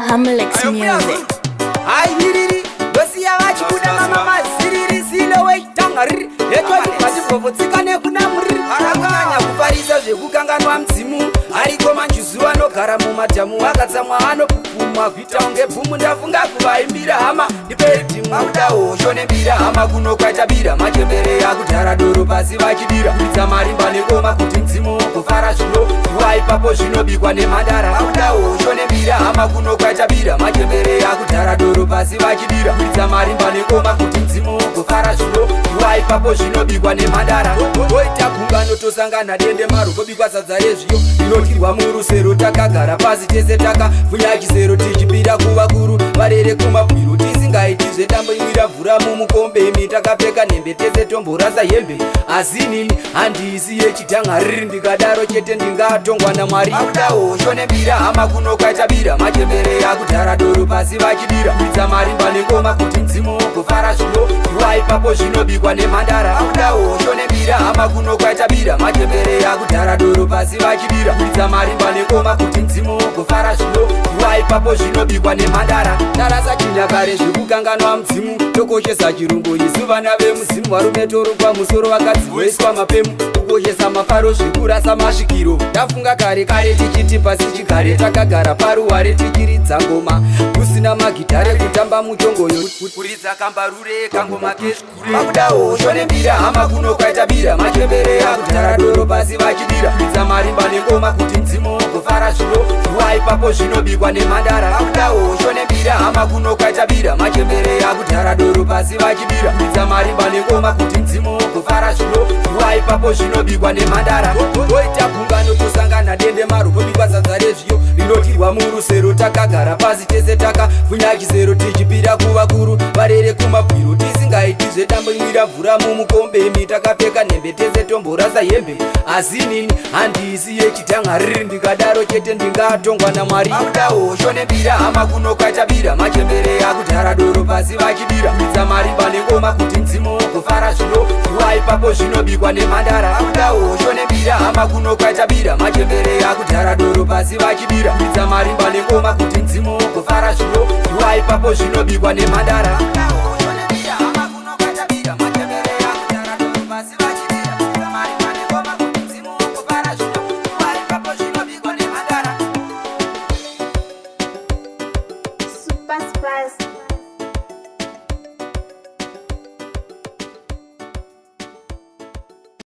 Hamlex Music. Hairiri ndosiya vachibuda mama maziriri silo wechitangariri netochibvatibvovotsika nekuna muriri akanyanya kufarisa zvekukanganwa mudzimu ariko manjuzu anogara mumadhamu akatsamwa anopupuma kuita kunge bhumu. Ndafunga kuvaimbira hama, ndiperidhimu akuda hosho nembira. Hama, kuno kwaita bira, machembere akudhara doro pasi vachidira, kuridza marimba nengoma kuti mudzimu ugofara. Zvino iwa ipapo zvinobikwa nemhandara. Akuda hosho nembira. Hama, kuno kwaita bira, machembere akudhara doro pasi vachidira, kuridza marimba nengoma kuti mudzimu ugofara. Zvino iwa ipapo zvinobikwa nemhandara. Toita gungano, tosangana dende maro, kobikwa sadza rezviyo rinodyirwa murusero. Takagara pasi tese takapfunya chisero, tichipira kuvakuru varere kumabwiro, tisingaiti zvedambo. Imwira mvura mumukombe imi, takapfeka nhembe tese, tomborasa hembe. Asi inini handisi yechidhangariri, ndikadaro chete ndingatongwa naMwari. Akuda hosho nembira. Hama, kuno kwaita bira, machembere akudhara doro pasi vachidira, kuridza marimba nengoma kuti mudzimu ugofara. Zvino iwa ipapo zvinobikwa nemhandara. Akuda hosho nembira. Hama, kuno kwaita bira, machembere akudhara doro pasi vachidira, kuridza marimba nengoma kuti mudzimu ugofara. Zvino iwa ipapo zvinobikwa nemhandara. Tarasa chinyakare zvekukanganwa mudzimu, tokoshesa chirungu isu vana vemuzimu. Varume torukwa musoro, vakadzi voiswa mapemu, kukoshesa mafaro zvekurasa masvikiro. Ndafunga kare kare tichiti pasi chigare, takagara paruware tichiridza ngoma kusina magitare, kutamba muchongoyo, kuridza kambarure, kangoma kezvikure. Akuda hosho nembira. Hama, kuno kwaita bira, machembere akudhara doro pasi vachidira, kuridza marimba nengoma kuti mudzimu ugofara. Zvino iwa ipapo zvinobikwa nemhandara. Akuda hosho nembira. Hama, kuno kwaita bira, machembere akudhara doro pasi vachidira, kuridza marimba nengoma kuti mudzimu ugofara. Zvino iwa ipapo zvinobikwa nemhandara. Toita gungano, tosangana dende maro, kobikwa sadza rezviyo rinodyirwa murusero. Takagara pasi tese takapfunya chisero, tichipira kuvakuru varere kumabwiro, tisingaiti zvedambo. Imwira mvura mumukombe imi, takapfeka nhembe tese, tomborasa hembe. Asi inini handisi yechidhangariri, ndikadaro chete ndingatongwa naMwari. Akuda hosho nembira. Hama, kuno kwaita bira, machembere akudhara doro pasi vachidira, kuridza marimba nengoma kuti mudzimu ugofara. Zvino iwa ipapo zvinobikwa nemhandara. Akuda hosho nembira. Hama, kuno kwaita bira, machembere akudhara doro pasi vachidira, kuridza marimba nengoma kuti mudzimu ugofara. Zvino iwa ipapo zvinobikwa nemhandara.